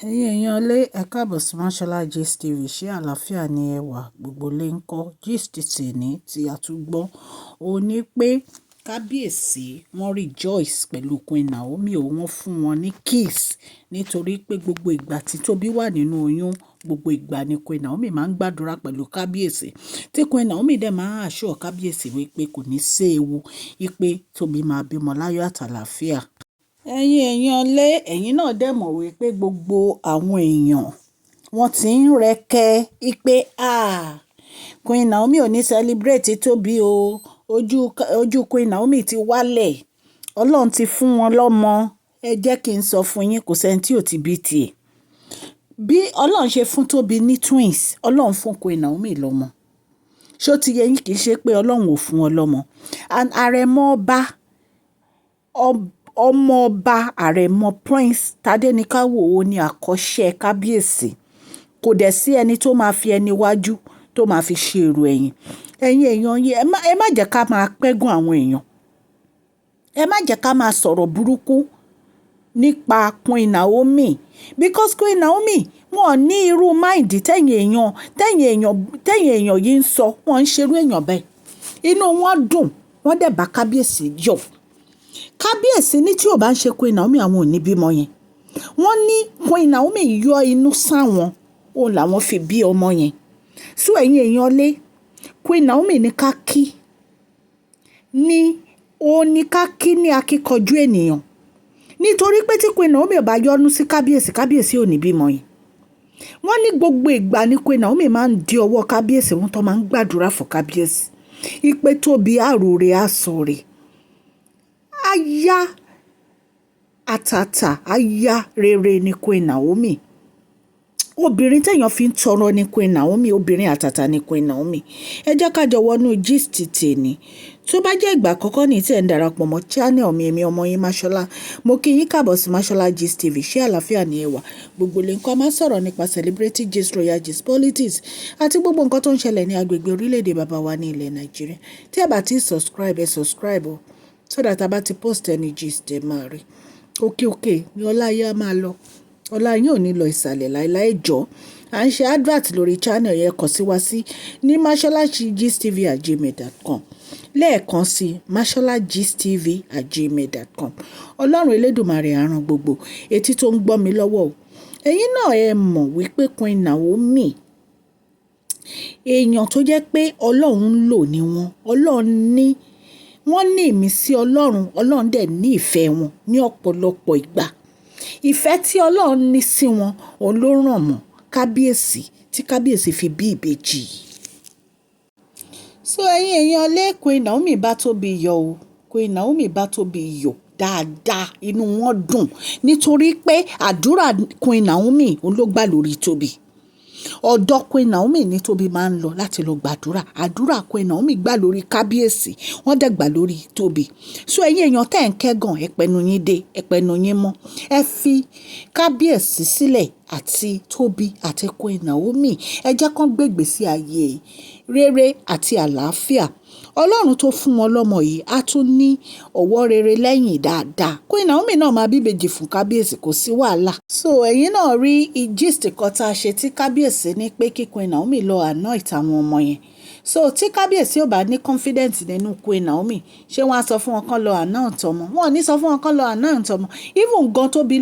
Ẹ̀yin èèyàn lé, ẹ káàbọ̀ sí Mashola Gist TV. Ṣé àlàáfíà ni ẹ wà? Gbogbo lè ń kọ́ gist tèní tí a tún gbọ́. Ó ní pé kábíyèsí wọ́n rejoice pẹ̀lú Queen Naomi o, wọ́n fún wọn ní kiss nítorí pé gbogbo ìgbà tí Tóbi wà nínú oyún, gbogbo ìgbà ni Queen Naomi máa ń gbàdúrà pẹ̀lú kábíyèsí. Tí Queen Naomi dẹ̀ máa ń assure kábíyèsí wípé kò ní sí ewu, wípé Tóbi máa bímọ láyọ̀ àtàlàáfíà. Ẹ̀yin èèyàn lé, ẹ̀yin náà dẹ̀ mọ̀ wípé gbogbo àwọn èèyàn wọ́n ti ń rẹ́kẹ́ wípé, "Ah, Queen Naomi ò ní celebrate Tóbi o. Ojú, ojú Queen Naomi ti wálẹ̀. Ọlọ́run ti fún wọn lọ́mọ." Ẹ jẹ́ kí n sọ fún yín, kò sí ẹni tí ò ti bí tiẹ̀. Bí Ọlọ́run ṣe fún Tóbi ní twins, Ọlọ́run fún Queen Naomi lọ́mọ. Ṣé ó ti yé yín? Kì í ṣe pé Ọlọ́run ò fún wọn lọ́mọ. And àrẹ̀mọ ọba, ọmọ ọba àrẹ̀mọ Prince Tadenikawo ó ní àkọ́ṣe kábíyèsí. Kò dẹ̀ sí ẹni tó máa fi ẹni wájú tó máa fi ṣe èrò ẹ̀yìn. Ẹ̀yin èèyàn yín, ẹ má jẹ́ ká máa pẹ́gàn àwọn èèyàn. Ẹ má jẹ́ ká máa sọ̀rọ̀ burúkú nípa Queen Naomi, because Queen Naomi, wọ́n ní irú mind tẹ̀yìn èèyàn, tẹ̀yìn èèyàn, tẹ̀yìn èèyàn yìí ń sọ. Wọ́n ń ṣerú èèyàn bẹ́ẹ̀. Inú wọn dùn, wọ́n dẹ̀ bá kábíyèsí yọ̀. Kábíyèsí ní tí ò bá ń ṣe Queen Naomi, àwọn ò ní bímọ yẹn. Wọ́n ní Queen Naomi yọ inú sáwọn, òun làwọn fi bí ọmọ yẹn. So ẹ̀yin èèyàn lé, Queen Naomi ní ká kí, ní ó ní ká kí ní akíkanjú ènìyàn. Nítorí pé tí Queen Naomi ò bá yọ́nú sí kábíyèsí, kábíyèsí ò ní bímọ yẹn. Wọ́n ní gbogbo ìgbà ní Queen Naomi máa ń di ọwọ́ kábíyèsí wọn tó máa ń gbàdúrà fún kábíyèsí. Ìpè Tóbi àròrè àsọ̀rè. Aya àtàtà, aya rere ni Queen Naomi. Obìnrin téèyàn fi ń tọrọ ni Queen Naomi. Obìnrin àtàtà ni Queen Naomi. Ẹ jẹ́ ká jọ wọnú gist tèní. Tó bá jẹ́ ìgbà àkọ́kọ́ ní tí ẹ̀ ń darapọ̀ mọ́ channel mi, èmi ọmọ yín Mashola, mo kí yín káàbọ̀ sí Mashola Gist TV. Ṣé àlàáfíà ni ẹ wà? Gbogbo lè nǹkan máa ń sọ̀rọ̀ nípa celebrity gist, royal gist, politics àti gbogbo nǹkan tó ń ṣẹlẹ̀ ní agbègbè orílẹ̀-èdè bàbá wa ní ilẹ̀ Nàìjíríà. Tí ẹ bá ti subscribe, ẹ subscribe o, so that a bá ti post any gist, ẹ máa rí. Òkè òkè ni ọlá yín á máa lọ. Ọlá yín ò ní lọ ìsàlẹ̀ láíláí jọ. À ń ṣe advert lórí channel yẹn, kàn sí wa sí ní masholagistv@gmail.com. Lẹ́ẹ̀kan sí, masholagistv@gmail.com. Ọlọ́run Elédùmarè á rán gbogbo etí tó ń gbọ́ mi lọ́wọ́ o. Ẹ̀yin náà ẹ mọ̀ wípé Queen Naomi, èèyàn tó jẹ́ pé Ọlọ́run ń lò ní wọn. Ọlọ́run ní wọ́n ní ìmísí Ọlọ́run, Ọlọ́run dẹ̀ ní ìfẹ́ wọn ní ọ̀pọ̀lọpọ̀ ìgbà. Ìfẹ́ tí Ọlọ́run ní sí wọn, òun ló ràn mọ́ kábíyèsí tí kábíyèsí fi bí ìbejì. So ẹ̀yin èèyàn lé, Queen Naomi bá Tóbi yọ̀ o. Queen Naomi bá Tóbi yọ̀ dáadáa, inú wọn dùn nítorí pé àdúrà Queen Naomi òun ló gbà lórí Tóbi. Ọ̀dọ̀ Queen Naomi ní Tóbi máa ń lọ láti lọ gbàdúrà. Àdúrà Queen Naomi gbà lórí kábíyèsí, wọ́n dẹ̀ gbà lórí Tóbi. So ẹ̀yin èèyàn tẹ́ ń kẹ́gàn, ẹ pẹnu yín dé, ẹ pẹnu yín mọ́. Ẹ fi kábíyèsí sílẹ̀ àti Tóbi àti Queen Naomi. Ẹ jẹ́ kán gbé ìgbésí ayé rere àti àlàáfíà. Ọlọ́run tó fún wọn lọ́mọ yìí á tún ní ọwọ́ rere lẹ́yìn dáadáa. Queen Naomi náà máa bí ìbejì fún kábíyèsí, kò sí wàhálà. So ẹ̀yin náà rí gist kan tá a ṣe tí kábíyèsí ní pé kí Queen Naomi lọ anoint àwọn ọmọ yẹn. So tí kábíyèsí ò bá ní confidence nínú Queen Naomi, ṣé wọ́n á sọ fún wọn kán lọ anoint ọmọ? Wọn ò ní sọ fún wọn kán lọ anoint ọmọ. Even gan Tóbi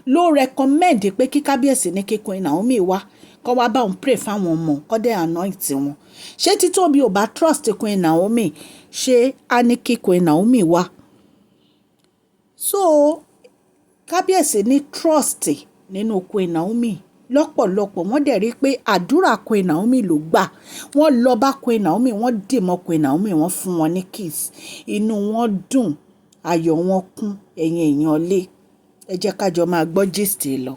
ló recommend pé kí kábíyèsí ní kí Queen Naomi wá kó wá bá òun pray fáwọn ọmọ, kó dẹ̀ anoint wọn. Ṣé tí Tóbi ò bá trust Queen Naomi, ṣé á ní kí Queen Naomi wá? So kábíyèsí ní trust nínú Queen Naomi lọ́pọ̀lọpọ̀. Wọ́n dẹ̀ rí pé àdúrà Queen Naomi ló gbà. Wọ́n lọ bá Queen Naomi, wọ́n dì mọ́ Queen Naomi, wọ́n fún wọn ní kiss. Inú wọn dùn, ayọ̀ wọn kún. Ẹ̀yin èèyàn lé, ẹ jẹ́ ká jọ máa gbọ́ gist lọ.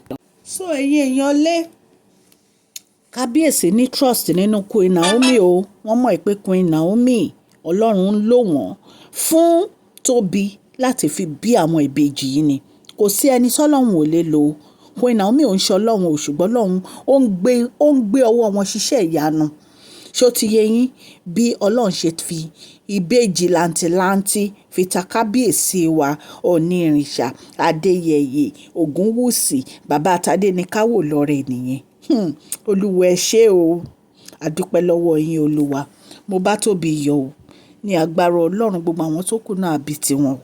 So ẹ̀yin èèyàn lé, kábíyèsí ní trust nínú Queen Naomi o. Wọ́n mọ̀ pé Queen Naomi, Ọlọ́run ń lò wọ́n fún Tóbi láti fi bí àwọn ìbejì yìí ni. Kò sí ẹni tọ́lọ́run ò lè lò. Queen Naomi ò ń ṣe Ọlọ́run o, ṣùgbọ́n Ọlọ́run ó ń gbé ọwọ́ wọn ṣiṣẹ́ ìyanu. Ṣé ó ti yé yín bí Ọlọ́run ṣe fi ìbejì làǹtìlanti fi ta kábíyèsí wa Ọọ̀ni ìrìnsà Adéyẹyẹ Ògúnwúsì bàbá Tádéníkàwọ́ lọ́rẹ nìyẹn. Olúwa ẹ ṣé o, a dúpẹ́ lọ́wọ́ yín Olúwa. Mo bá Tóbi yọ̀ o, ní agbára Ọlọ́run gbogbo àwọn tó kù náà á bí tiwọn.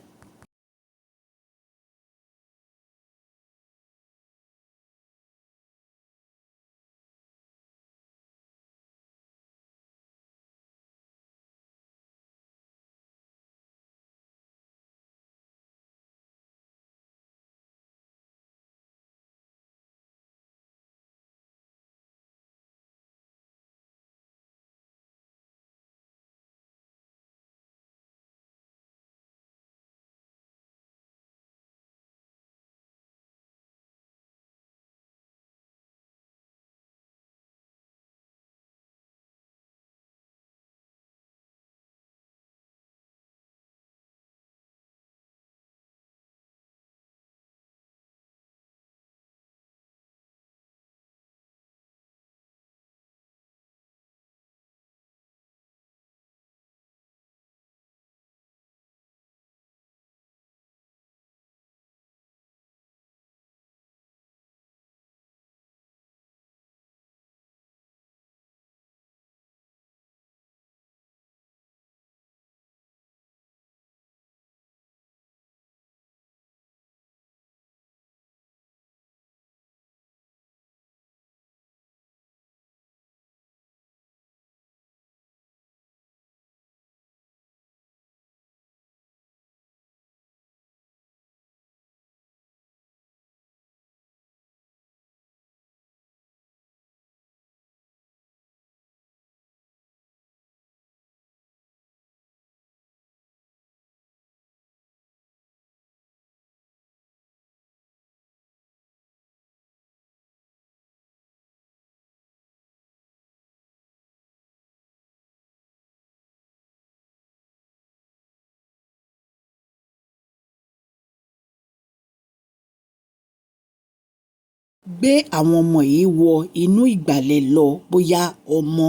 Gbé àwọn ọmọ yìí wọ inú ìgbàlẹ̀ lọ, bóyá ọmọ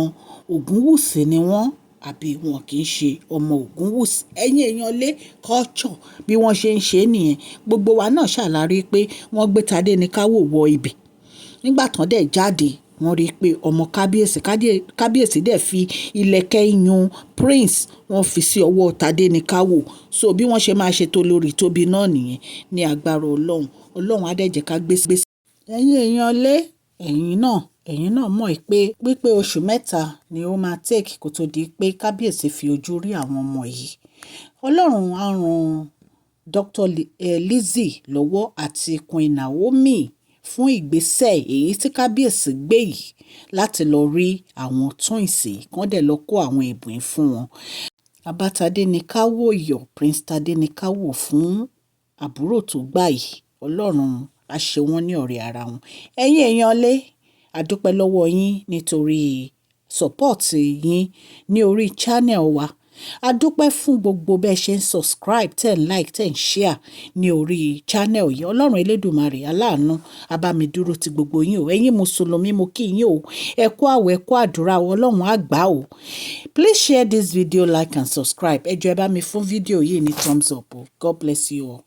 Ògúnwùsì ni wọ́n àbí wọn kì í ṣe ọmọ Ògúnwùsì. Ẹ̀yin èèyàn lé, culture bí wọ́n ṣe ń ṣe nìyẹn. Gbogbo wa náà ṣàlárí pé wọ́n gbé Tádéníkáwò wọ ibẹ̀. Nígbà tán dẹ̀ jáde, wọ́n rí i pé ọmọ kábíyèsí, kábíyèsí dẹ̀ fi ìlẹ̀kẹ̀ iyùn prince, wọ́n fi sí ọwọ́ Tádéníkáwò. So bí wọ́n ṣe máa ṣe tó lórí Tóbi náà nìyẹn ní agbára Ọlọ́run. Ọlọ́run á dẹ̀ jẹ́ ká gbé. Ẹ̀yin èèyàn lé, ẹ̀yin náà mọ̀ pé pípé oṣù 3 ni ó máa take kó tó di pé kábíyèsí fi ojú rí àwọn ọmọ yìí. Ọlọ́run á ran Dr. Lizzie lọ́wọ́ àti Queen Naomi fún ìgbésẹ̀ èyí tí kábíyèsí gbé yìí láti lọ rí àwọn twins yìí, kán dẹ̀ lọ kó àwọn ẹ̀bùn yìí fún wọn. A bá Tádéníkáwò yọ̀, Prince Tádéníkáwò, fún àbúrò tó gbà yìí. Ọlọ́run á ṣe wọ́n ní ọ̀rẹ́ ara wọn. Ẹ̀yin èèyàn lé, a dúpẹ́ lọ́wọ́ yín nítorí support yín ní orí channel wa. A dúpẹ́ fún gbogbo bẹ́ẹ̀ ṣe ń subscribe, ten like, ten share ní orí channel yìí. Ọlọ́run Elédùmarè aláàánú á bá mi dúró ti gbogbo yín o. Ẹ̀yin mùsùlùmí, mo kí yín o. Ẹ kú àwẹ̀, ẹ kú àdúrà o. Ọlọ́run á gbà o. Please share this video, like and subscribe. Ẹ jọ̀ọ́, ẹ bá mi fún fídíò yìí ní thumbs up o. God bless you all.